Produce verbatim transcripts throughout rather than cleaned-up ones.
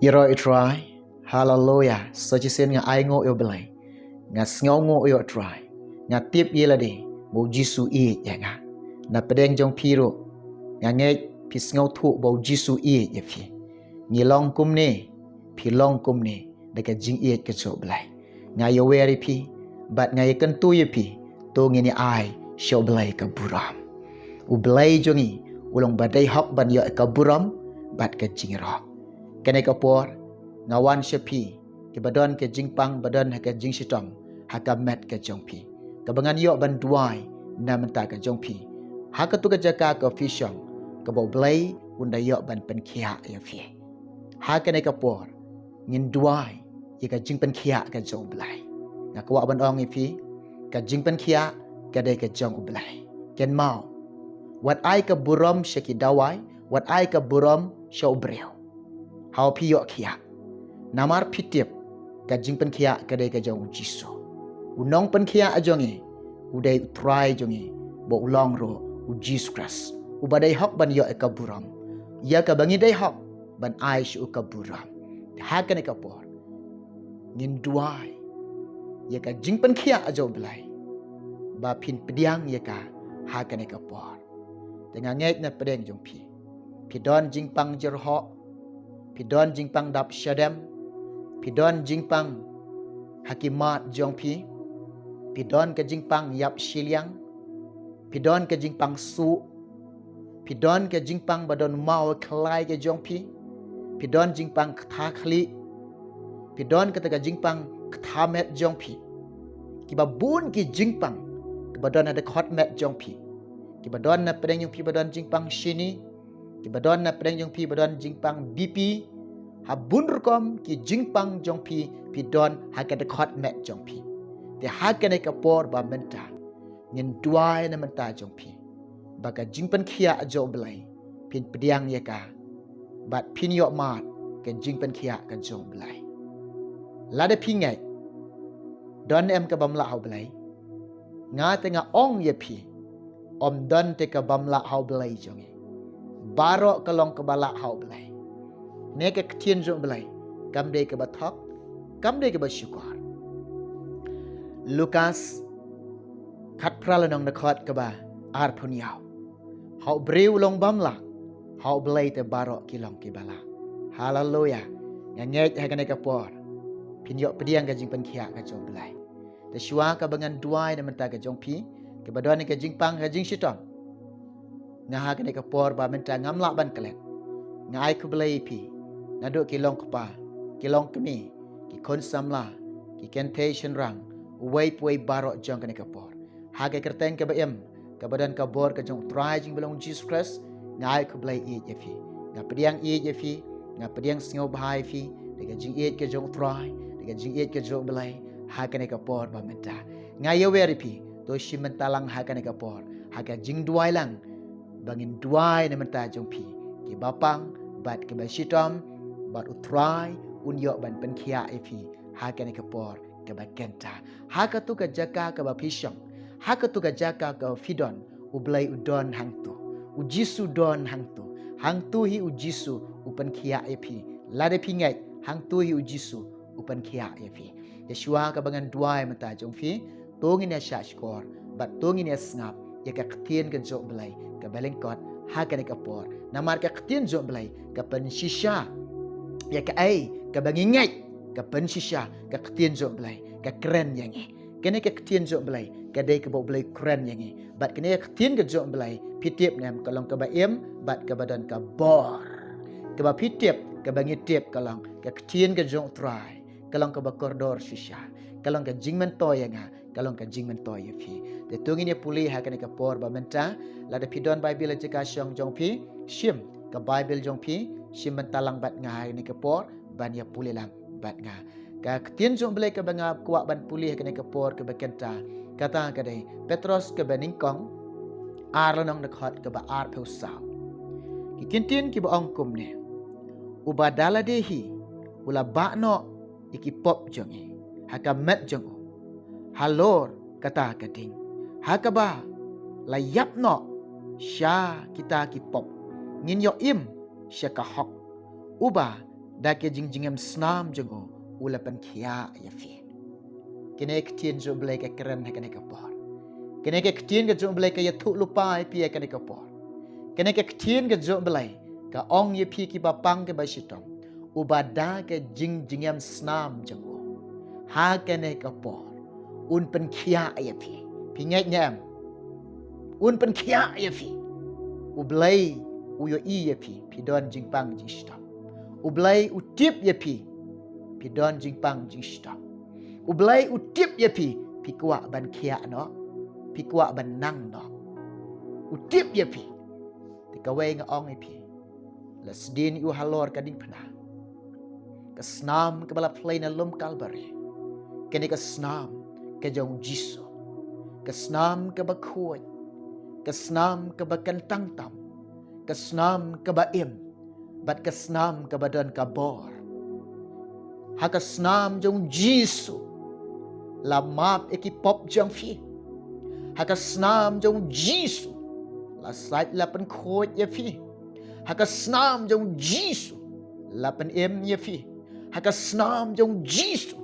Ïaroh ïa u Trai. Haleluya. Sa shisien nga ai nguh ïa u Blei. Nga sngew nguh ïa u Trai. Nga tip ïa lade ba u Jisu ïeit ïa nga. Na pdeng jong phi ruh, nga ngeit phi sngewthuh ba u Jisu ïeit ïa phi. Ngi long kumne, phi long kumne da ka jingïeit ka jong u Blei. Nga ïawer ïa phi bad nga ïakyntu ïa phi, to ngin ïa ai sha u Blei ka burom. U Blei jong ngi u long ba dei hok ban ïoh ka burom bad ka jingïaroh. Kane ka por nga wan sha phi, kiba don ka jingpang ba don ha ka jingshitom ha ka met ka jong phi, kaba ngan ïoh ban duwai na bynta ka jong phi. Ha katu ka jaka ka phi shong, kaba u Blei un da ïoh ban pynkhiah ïa phi. Ha kane ka por ngin duwai ïa ka jingpynkhiah ka jong u Blei. Nga kwah ban ong ïa phi, ka jingpynkhiah ka dei ka jong u Blei. Kynmaw, wat ai ka burom sha ki dawai, wat ai ka burom sha u briew. Haba phi ïoh khiah, namar phi tip ka jingpynkhiah ka dei ka jong u Jisu. U nongpynkhiah jong ngi u dei u Trai jong ngi, ba u long ruh u Jisu Khrist, uba dei hok ban ïoh ka burom, ïa kaba ngi dei hok ban ai sha u ka burom. Ha kane ka por ngin duwai ïa ka jingpynkhiah jong u Blei, ba phin pdiang ïa ka ha kane ka por. Te nga ngeit na pdeng jong phi, phi don jingpang jyrhoh, phi don jingpang dap shadem, phi don jingpang ha ki mat jong phi, phi don ka jingpang ïap shiliang, phi don ka jingpang suh, phi don ka jingpang ba don maw khlai ka jong phi, phi don jingpang ktha khlieh, phi don kata ka jingpang ktha met jong phi. Kiba bun ki jingpang kiba don ha dkhot met jong phi. Kiba don na pdeng jong phi ba don jingpang shini, kiba don na pdeng jong phi ba don jingpang B P. Ha bun rukom ki jingpang jong phi, phi don ha ka dkhot met jong phi. Te ha kane ka por ba mynta ngin duwai na bynta jong phi, ba ka jingpynkhiah jong u Blei phin pdiang ïa ka, bad phin ïoh mad ka jingpynkhiah ka jong u Blei. Lada phi ngeit, don em ka bym lah ha u Blei? Nga te nga ong ïa phi, ym don te ka bym lah ha u Blei jong ngi. Baroh ka long kaba lah ha u Blei. Ne ka ktien jong u Blei kam dei kaba thok, kam dei kaba shukor. Lukas khatphra lynnong dkhot kaba arphew hynñiew. Ha u briew long bym lah, ha u Blei te baroh ki long kiba lah. Haleluya. Nga ngeit ha kane ka por phin ïoh pdiang ka jingpynkhiah ka jong u Blei. Te shuwa kaba ngan duwai na bynta ka jong phi, kiba don ka jingpang ka jingshitom, nga ha kane ka por ba mynta ngam lah ban klet. Nga ai khublei ïa phi, naduh ki long kpa, ki long kmie, ki khun samla, ki kynthei shynrang, uwei pa uwei baroh jong kane ka por. Ha ka kyrteng kaba im, kaba don ka bor ka jong u Trai jong ngi ba long u Jisu Khrist, nga ai khublei ïeit ïa phi. Nga pdiang ïeit ïa phi, nga pdiang sngewbha ïa phi da ka jingïeit ka jong u Trai, da ka jingïeit ka jong u Blei, ha kane ka por ba mynta. Nga ïawer ïa phi, to shim bynta lang ha kane ka por, ha ka jingduwai lang, ba ngin duwai na bynta jong phi, kiba pang bad kiba shitom, bad u Trai un ïoh ban pynkhiah ïa phi ha kane ka por kaba kynta. Ha katu ka jaka kaba phi shong, ha katu ka jaka kaba phi don, u Blei u don hangtu. U Jisu u don hangtu. Hangtu hi u Jisu u pynkhiah ïa phi. Lada phi ngeit, hangtu hi u Jisu u pynkhiah ïa phi. Te shuwa kaba ngan duwai na bynta jong phi, to ngin ïa shahshkor bad to ngin ïa sngap ïa ka ktien ka jong u Blei kaba lyngkot ha kane ka por. Namar ka ktien jong u Blei ka pynshisha ïa kaei kaba ngi ngeit, ka pynshisha ka ktien jong u Blei, ka kren ïa ngi. Kane ka ktien jong u Blei ka dei kaba u Blei u kren ïa ngi. Bad kane ka ktien ka jong u Blei, phi tip ne em, ka long kaba im bad kaba don ka bor. Kaba phi tip, kaba ngi tip, ka long ka ktien ka jong u Trai, ka long kaba kordor shisha, ka long ka jingmyntoi ïa nga, ka long ka jingmyntoi ïa phi. Te to ngin ïa pule ha kane ka por ba mynta. Lada phi don Baibl ha jaka shong jong phi, shim ka Baibl jong phi, shim bynta lang bad nga ha kane ka por ban ïa pule lang bad nga. Ka ktien jong u Blei kaba nga kwah ban pule ha kane ka por kaba kynta, kata ka dei Petros kaba nyngkong, ar lynnong dkhot kaba arphew saw. Ki ktien kiba ong kumne: Uba da lade hi u la bah noh ïa ki pop jong ngi ha ka met jong u halor kata ka ding, ha kaba la ïap noh sha kita ki pop, ngin ïoh im sha ka hok. Uba Da ka jingjngem snam jong u, u la pynkhiah ïa phi. Kane ka ktien jong u Blei ka kren ha kane ka por. Kane ka ktien ka jong u Blei ka ïathuh lypa ïa phi ha kane ka por. Kane ka ktien ka jong u Blei ka ong ïa phi ki bapang ki bashitom, uba da ka jingjngem snam jong u, ha kane ka por un pynkhiah ïa phi. Phi ngeit ne em? Un pynkhiah ïa phi. U Blei u ïohi ïa phi, phi don jingpang jingshitom. U Blei u tip ïa phi, phi don jingpang jingshitom. U Blei u tip ïa phi, phi kwah ban khiah noh, phi kwah ban nang noh. U tip ïa phi. Te kawei nga ong ïa phi, la sdien ïa u halor ka diengphna. Ka snam kaba la plie na lum Kalbari. Kane ka snam ka jong u Jisu. Ka snam kaba khuid. Ka snam kaba kyntang tam. Ka snam kaba im. Bad ka snam kaba don ka bor. Ha ka snam jong u Jisu la map ïa ki pop jong phi. Ha ka snam jong u Jisu la sait, la pynkhuid ïa phi. Ha ka snam jong u Jisu la pynim ïa phi. Ha ka snam jong u Jisu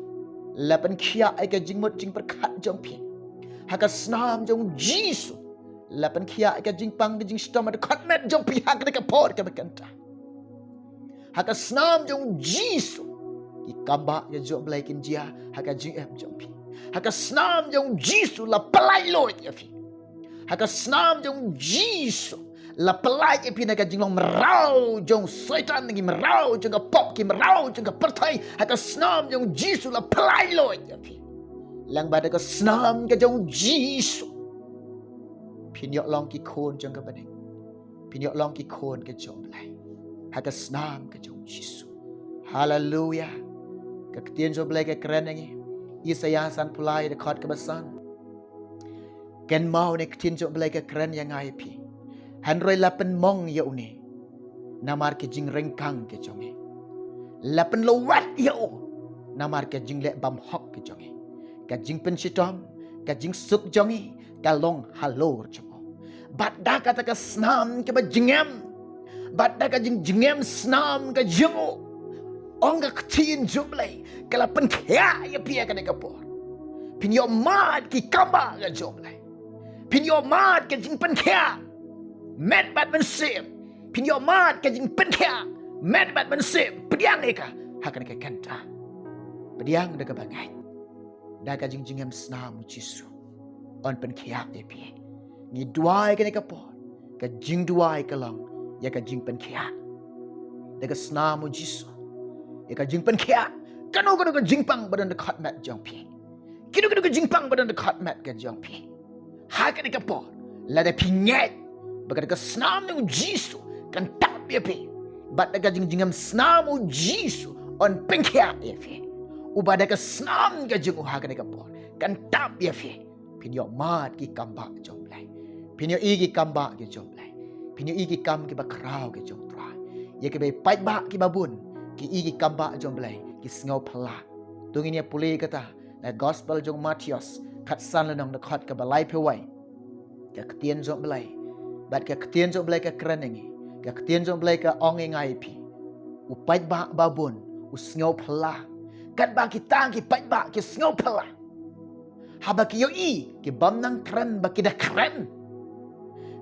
la pynkhiah ïa ka jingmut jingpyrkhat jong phi. Ha ka snam jong u Jisu la pynkhiah ïa ka jingpang ka jingshitom ha ka dkhot met jong phi ha kane ka por kaba kyntang. Ha ka snam jong u Jisu ki kambah ka jong u Blei kin jia ha ka jingim jong phi. Ha ka snam jong u Jisu la pyllait luid ïa phi. Ha ka snam jong u Jisu la pyllait ïa phi na ka jinglong mraw jong u Soitan, na ki mraw jong ka pop, ki mraw jong ka pyrthei. Ha ka snam jong u Jisu la pyllait luid ïa phi. Lyngba da ka snam ka jong u Jisu phin ïoh long ki khun jong ka bneng. Phin ïoh long ki khun ka jong u Blei ha ka snam ka jong u Jisu. Haleluya. Ka ktien jong u Blei ka kren ïa ngi, Isaïah sanphew lai dkhot kaba san. Kynmaw, ne ka ktien jong u Blei ka kren ïa nga ïa phi. Hynrei la pynmong ïa une namar ka jingryngkang ka jong ngi. La pynlwet ïa u namar ka jingleh bymhok ka jong ngi. Ka jingpynshitom, ka jingsuk jong ngi ka long halor jong u. Bad da kata ka snam kaba jngem, bad da ka jingjngem snam ka jong u, ong ka ktien jong u Blei, ka la pynkhiah ïa phi ha kane ka por. Phin ïoh mad ki kambah ka jong u Blei. Phin ïoh mad ka jingpynkhiah met bad mynsiem. Phin ïoh mad ka jingpynkhiah met bad mynsiem. Pdiang ïa ka ha kane ka kynta. Pdiang da kaba ngeit. Da ka jingjngem snam u Jisu un pynkhiah ïa phi. Ngi duwai kane ka por, ka jingduwai ka long ïa ka jingpynkhiah. Da ka snam u Jisu, ïa ka jingpynkhiah kano kano ka jingpang ba don ha dkhot met jong phi. Kino kino ka jingpang ba don ha dkhot met ka jong phi. Ha kane ka por, lada phi ngeit ba ka da ka snam jong u Jisu kan tap ïa phi, bad da ka jingjngem snam u Jisu un pynkhiah ïa phi. Uba da ka snam ka jong u ha kane ka por kan tap ïa phi. Phin ïoh mad ki kambah jong u Blei. Phin ïohi ki kambah ki jong u Blei. Phin ïohi ki kam kiba khraw ki jong u Trai. Ïa kiba paidbah kiba bun ki i ki kambah jong u Blei, ki sngew phylla. To ngin ïa pule kata na gospel jong u Mathaios khatsan lynnong, dkhot kaba laiphew wei. Ka ktien jong u Blei, bad ka ktien jong u Blei ka kren ïa ngi. Ka ktien jong u Blei ka ong ïa nga ïa phi, u paidbah ba bun u sngew phylla. Katba kita ki paidbah ki sngew phylla, haba ki ïohi ki bym nang kren ba ki da kren,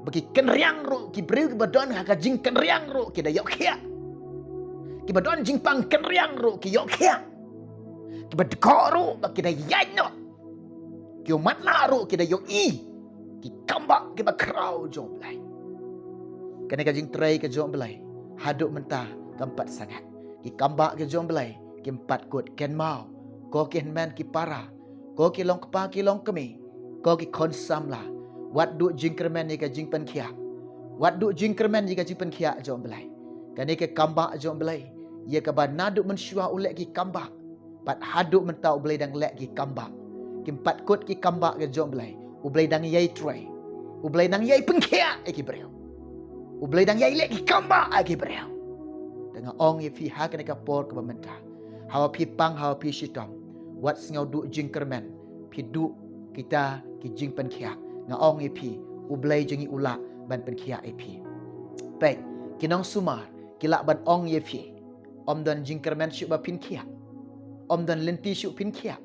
ba ki kynriang ruh, ki briew kiba don ha ka jingkynriang ruh ki da ïoh khiah. Kiba don jingpang kynriang ruh ki ïoh khiah. Kiba dkoh ruh ba ki da ïaid noh. Ki matlah ruh ki da ïohi ki kambah kiba khraw jong u Blei. Kane ka jingtrei ka jong u Blei haduh mynta kam pat sangeh. Ki kambah ka jong u Blei kim pat kut. Kynmaw, ko ki hynmen ki para, ko ki long kpa ki long kmie, ko ki khun samla, wat duh jingkyrmen ïa ka jingpynkhiah. Wat duh jingkyrmen ïa ka jingpynkhiah jong u Blei. Kane ka kambah jong u Blei, ïa kaba naduh mynshuwa u leh ki kambah bad haduh mynta u Blei dang leh ki kambah. Kim pat kut ki kambah ka jong u Blei. U Blei dang ïai trei. U Blei dang ïai pynkhiah ïa ki briew. U Blei dang ïai leh ki kambah ïa ki briew. Te nga ong ïa phi ha kane ka por kaba mynta, haba phi pang, haba phi shitom, wat sngew duh jingkyrmen. Phi duh kita ki jingpynkhiah. Nga ong ïa phi, u Blei jong ngi u lah ban pynkhiah ïa phi. Peit, ki nongsumar ki lah ban ong ïa phi, Ym don jingkyrmen shuh ba phin khiah. Ym don lynti shuh phin khiah.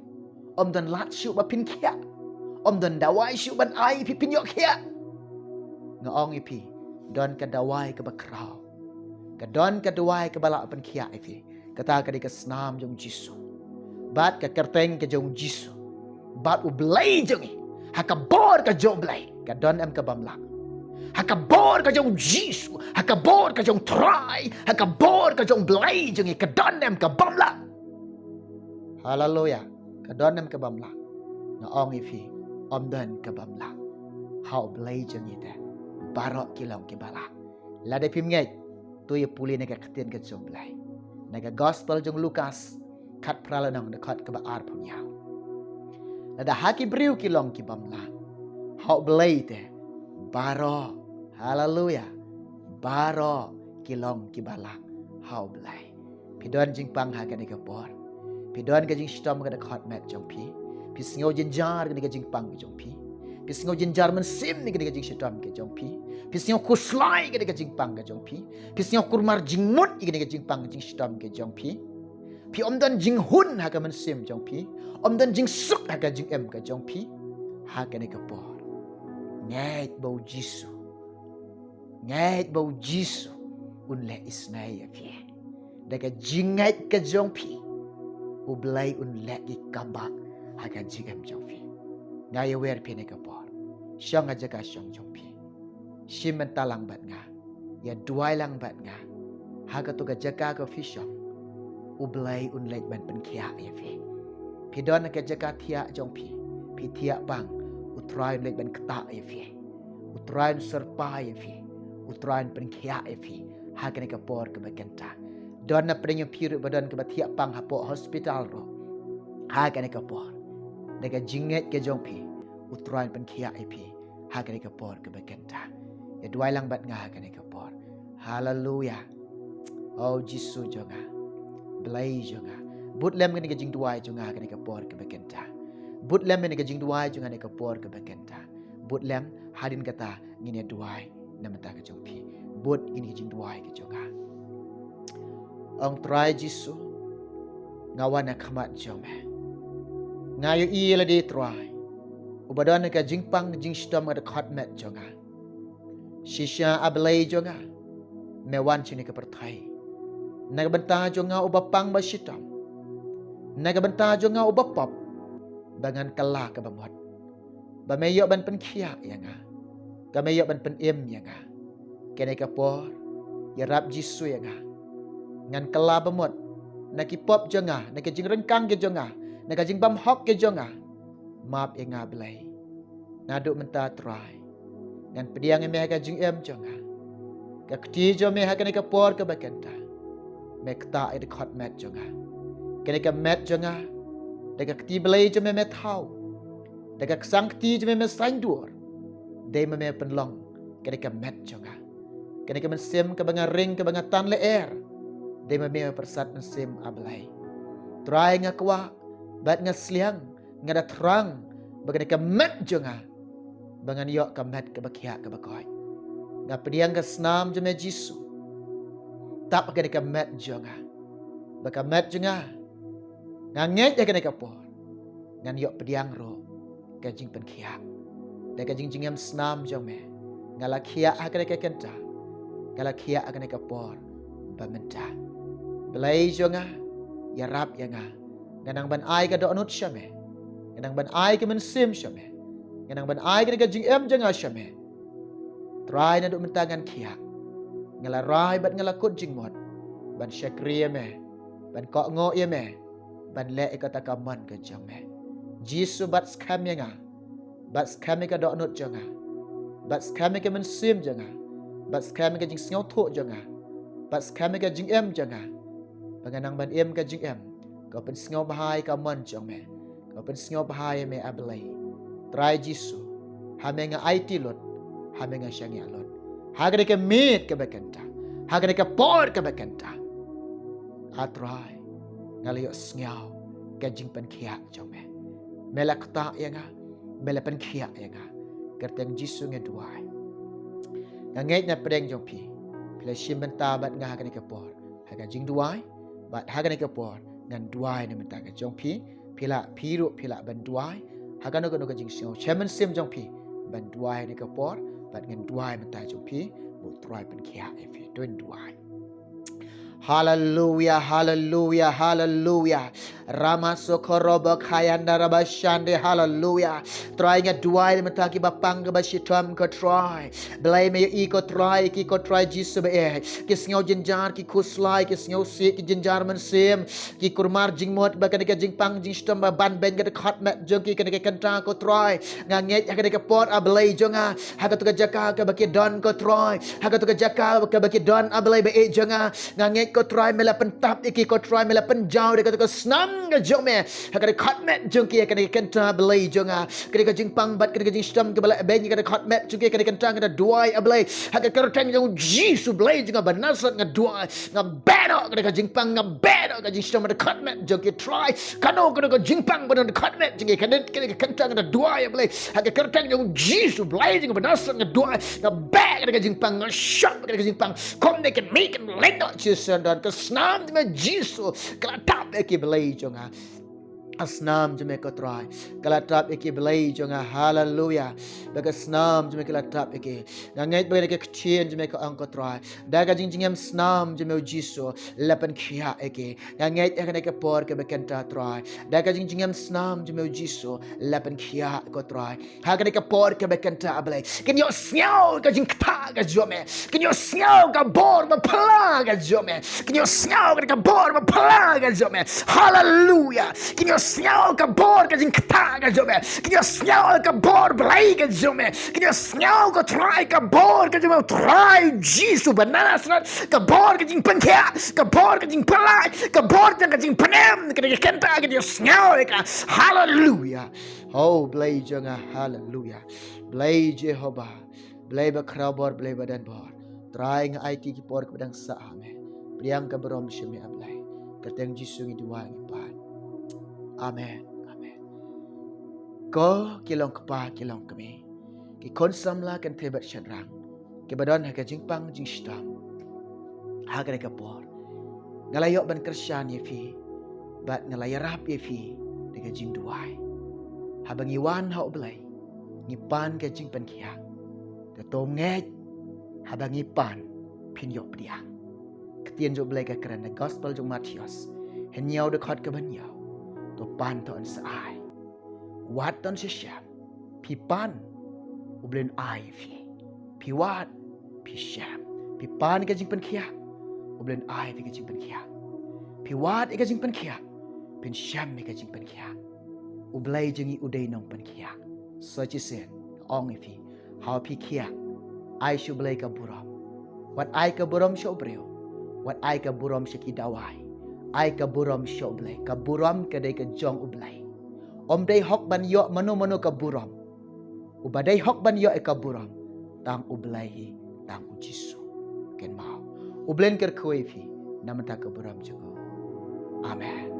Ym don lad shuh ba phin khiah. Ym don dawai shuh ban ai phi phin ïoh khiah. Nga ong ïa phi, don ka dawai kaba khraw. Ka don ka dawai kaba lah pynkhiah ïa phi. Kata ka dei ka snam jong Jisu bad ka kyrteng ka jong Jisu bad U Blei jong ngi. Ha ka bor ka jong U Blei ka don em ka bym lah. Ha ka bor ka jong Jisu, ha ka bor ka jong Trai, ha ka bor ka jong U Blei jong ngi ka don em ka bym lah. Haleluya. Ka don em ka bym lah? Nga ong ïa phi, ym don ka bym lah. Ha U Blei jong ngi te baroh ki long kiba lah. Lada phim ngeit, to ïa pule na ka ktien ka jong U Blei, na ka gospel jong Lukas khatphra lynnong, dkhot kaba arphew hynñiew. Lada ha ki briew ki long ki bym lah, ha U Blei te baroh, haleluya, baroh ki long kiba lah ha U Blei. Phi don jingpang ha kane ka por? Phi don ka jingshitom ha ka dkhot met jong phi? Phi sngew jynjar ha kane ka jingpang ka jong phi? Phi sngew jynjar mynsiem ha kane ka jingshitom ka jong phi? Phi sngew khuslai ha kane ka jingpang ka jong phi? Phi sngew kulmar jingmut ha kane ka jingpang ka jingshitom ka jong phi? Phi ym don jinghun ha ka mynsiem jong phi, ym don jingsuk ha ka jingim ka jong phi ha kane ka por. Ngeit ba U Jisu, ngeit ba U Jisu un leh isynei ïa phi. Da ka jingngeit ka jong phi, U Blei un leh ki kambah ha ka jingim jong phi. Nga ïawer phi ha kane ka por. Shong ha jaka shong jong phi. Shim bynta lang bad nga. Ïa duwai lang bad nga. Ha kato ka jaka ka phi shong, U Blei un leit ban pynkhiah ïa phi. Phi don ha ka jaka thiah jong phi, phi thiah pang, U Trai un leit ban ktah ïa phi. U Trai un syrpai ïa phi. U Trai un pynkhiah ïa phi ha kane ka por kaba kynta. Don na pdeng jong phi ruh ba don kaba thiah pang hapoh hospital ruh, ha kane ka por, da ka jingngeit ka jong phi, U Trai un pynkhiah ïa phi ha kane ka por kaba kynta. Ïa duwai lang bad nga ha kane ka por. Haleluya. O Jisu jong nga, Blei jong nga, bud lem kane ka jingduwai jong nga ha kane ka por kaba kynta. Bud lem kane ka jingduwai jong nga ha kane ka por kaba kynta. Bud lem. Hadien kata ngin ïa duwai na bynta ka jong phi. Bud kane ka jingduwai ka jong nga. Ong, Trai Jisu, nga wan ha khmat jong me. Nga ïohi ïa lade, Trai, uba don ha ka jingpang jingshitom ha ka dkhot met jong nga. Shisha, A Blei jong nga, me wan sha kane ka pyrthei na ka bynta jong nga uba pang ba shitom, na ka bynta jong nga uba pop, ba ngan kylla ka bamut, ba me ïoh ban pynkhiah ïa nga, ka me ïoh ban pynim ïa nga. Kane ka por, ïarap Jisu ïa nga. Ngan kylla bamut na ki pop jong nga, na ka jingryngkang ka jong nga, na ka jingbymhok ka jong nga. Map ïa nga, Blei. Naduh mynta, Trai, ngan pdiang ïa me ha ka jingim jong nga. Ka kti jong me ha kane ka por kaba kynta, me ktah ïa ka dkhot met jong nga. Kane ka met jong nga, da ka kti Blei jong me me thaw. Da ka ksang kti jong me me saiñdur. Dei ma me pynlong kane ka met jong nga. Kane ka mynsiem kaba nga ring, kaba nga tan lyer, dei ma me pyrsad mynsiem, A Blei. Trai, nga kwah bad nga sliang, nga da thrang ba kane ka met jong nga, ba ngan ïoh ka met kaba khiah kaba koit. Nga pdiang ka snam jong me, Jisu, tap ha kane ka met jong nga, ba ka met jong nga, nga ngeit ha kane ka por, ngan ïoh pdiang ruh ka jingpynkhiah da ka jingjngem snam jong me. Nga la khiah ha kane ka kynta, nga la khiah ha kane ka por ba mynta. Blei jong nga, ïarap ïa nga. Nga nang ban ai ka dohnud sha me. Nga nang ban ai ka mynsiem sha me. Nga nang ban ai kane ka jingim jong nga sha me. Trai, naduh mynta ngan khiah. Nga la rai bad nga la kut jingmut ban shakri ïa me, ban kohnguh ïa me, ban leh ïa kata ka mon ka jong me. Jisu, bat skhem ïa nga, bat skhem ïa ka dohnud jong nga, bat skhem ïa ka mynsiem jong nga, bat skhem ïa ka jingsngewthuh jong nga, bat skhem ïa ka jingim jong nga, ba nga nang ban im ka jingim ka pynsngewbha ïa ka mon jong me, ka pynsngewbha ïa me, A Blei. Trai Jisu, ha me nga aiti lut, ha me nga shaniah lut, ha kane ka miet kaba kynta, ha kane ka por kaba kynta. A Trai, nga la ïohsngew ka jingpynkhiah jong me. Me la ktah ïa nga, me la pynkhiah ïa nga. Kyrteng Jisu nga duwai. Nga ngeit na pdeng jong phi, phi la shim bynta bad nga ha kane ka por, ha ka jingduwai, Bad ha kane ka por ngan duwai na bynta ka jong phi. Phi lah, phi ruh phi lah ban duwai ha kano kano ka jingsngew shem mynsiem jong phi ban duwai ha kane ka por. Bad ngan duwai na bynta jong phi, ba U Trai pynkhiah ïa phi. To ngin duwai. Haleluya, haleluya, haleluya. Rama sokoroba kayanda raba shande, haleluya. Trai, nga duwai na bynta kiba pang kaba shitom, ko Trai. Blei, me ïohi, ko Trai, ki, ko Trai Jisu ba eh, ki sngew jynjar, ki khuslai, ki sngewsih, ki jynjar mynsiem, ki kulmar jingmut ba kane ka jingpang jingshitom ba ban beiñ ka dkhot met jong ki kane ka kynta, ko Trai. Nga ngeit ha kane ka por, A Blei jong nga, ha katu ka jaka kaba ki don, ko Trai, ha katu ka jaka kaba ki don, A Blei ba ïeit jong nga, nga ngeit, ko Trai, me la pyntap ïa ki, ko Trai, me la pynjaw da katu ka snam ka jong me ha ka dkhot met jong ki ha kane ka kynta, Blei jong nga. Kane ka jingpang bad kane ka jingshitom kaba la beiñ ka dkhot met jong ki ha kane ka kynta, nga da duwai, A Blei, ha ka kyrteng jong U Jisu, Blei jong nga ba Nasaret, nga duwai, nga beh noh kane ka jingpang, nga beh noh ka jingshitom ha ka dkhot met jong ki, Trai. Kano kano ka jingpang ba don ha ka dkhot met jong ki ha kane ka kynta, nga da duwai, A Blei, ha ka kyrteng jong U Jisu, Blei jong nga ba Nasaret, nga duwai, nga beh kane ka jingpang, nga shop kane ka jingpang. Kumne kan mih kan leit noh shisha, don ka snam jong me, Jisu, ka la tap ïa ki, Blei jong nga. Ka snam jong me, ko Trai, ka la tap ïa ki, Blei jong nga, haleluya. Ba ka snam jong me ka la tap ïa ki. Nga ngeit ba kane ka ktien jong me ka ong, ko Trai, da ka jingjngem snam jong me, U Jisu, la pynkhiah ïa ki. Nga ngeit ha kane ka por kaba kynta, Trai, da ka jingjngem snam jong me, U Jisu, la pynkhiah, ko Trai. Ha kane ka por kaba kynta, A Blei, kin ïohsngew ka jingktah ka jong me. Kin ïohsngew ka bor ba phylla ka jong me. Kin ïohsngew ka bor ba phylla ka jong me. Haleluya. Kin ïohsngew ka bor ka jingktah ka jong me. Kin ïohsngew ka bor Blei ka jong me. Kin ïohsngew, ko Trai, ka bor ka jong me, Trai Jisu ba Nasaret. Ka bor ka jingpynkhiah, ka bor ka jingpyllait, ka bor ka jingpynim. Ka dei ka kynta, kin ïohsngew ïa ka. Haleluya. Oh, Blei jong nga, haleluya. Blei Jehobah, Blei ba khraw bor, Blei ba don bor. Trai, nga aiti ki por kiba dang sah ha me. Pdiang ka burom sha me, A Blei. Kyrteng Jisu ngi duwai, ngi pan. Amen. Amen. Ko ki long kpa, ki long kmie, ki khun samla kynthei bad shynrang kiba don ha ka jingpang jingshitom ha kane ka por, nga la ïoh ban kyrshan ïa phi bad nga la ïarap ïa phi da ka jingduwai. Haba ngi wan ha U Blei, ngi pan ka jingpynkhiah. Te to ngeit, haba ngi pan, phin ïoh pdiang. Ktien jong U Blei ka kren ha Gospel jong u Mathaios hynñiew, dkhot kaba hynñiew: To pan, to yn sa ai. Wad, to yn sa shem. Phi pan, U Blei un ai ïa phi. Phi wad, phi shem. Phi pan ïa ka jingpynkhiah, U Blei un ai ïa phi ka jingpynkhiah. Phi wad ïa ka jingpynkhiah, phin shem ïa ka jingpynkhiah. U Blei jong ngi u dei nongpynkhiah. Sa shisien nga ong ïa phi, haba phi khiah, ai sha U Blei ka burom. Wat ai ka burom sha u briew. Wat ai ka burom sha ki dawai. Ai ka burom sha U Blei. Ka burom ka dei ka jong U Blei. Ym dei hok ban ïoh mano mano ka burom. Uba dei hok ban ïoh ïa ka burom, tang U Blei hi, tang U Jisu. Kynmaw, U Blei un kyrkhu ïa phi na bynta ka burom jong u. Amen.